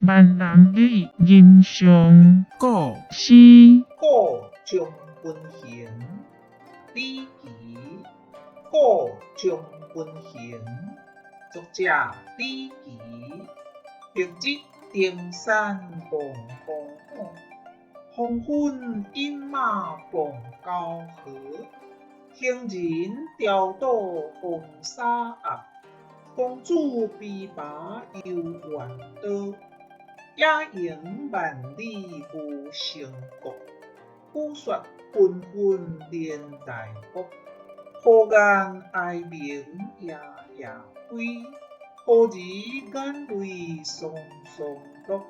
閩南語人上古詩。顧張文雄，李琦，顧張文雄，作者李琦，白日登山望虎虎，黃昏飲馬傍高河，行人潦倒黃沙鴨，公子琵琶猶願多。野營萬里無成國，雨雪紛紛連大國。鴻雁哀鳴夜夜飛，好兒眼淚雙雙落。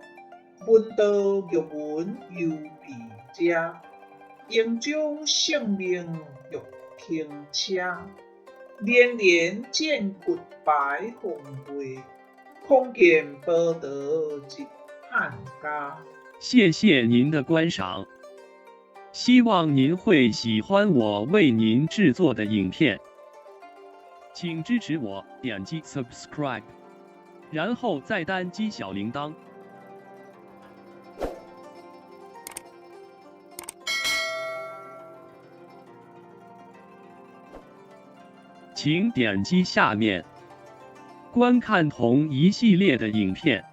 聞道玉文猶被遮，應將性命欲停車。連連戰骨白鳳袂，空見報道入漢家。謝謝您的觀賞，希望您會喜歡我為您製作的影片，請支持我點擊 subscribe，然後再單擊小鈴鐺。請點擊下面觀看同一系列的影片。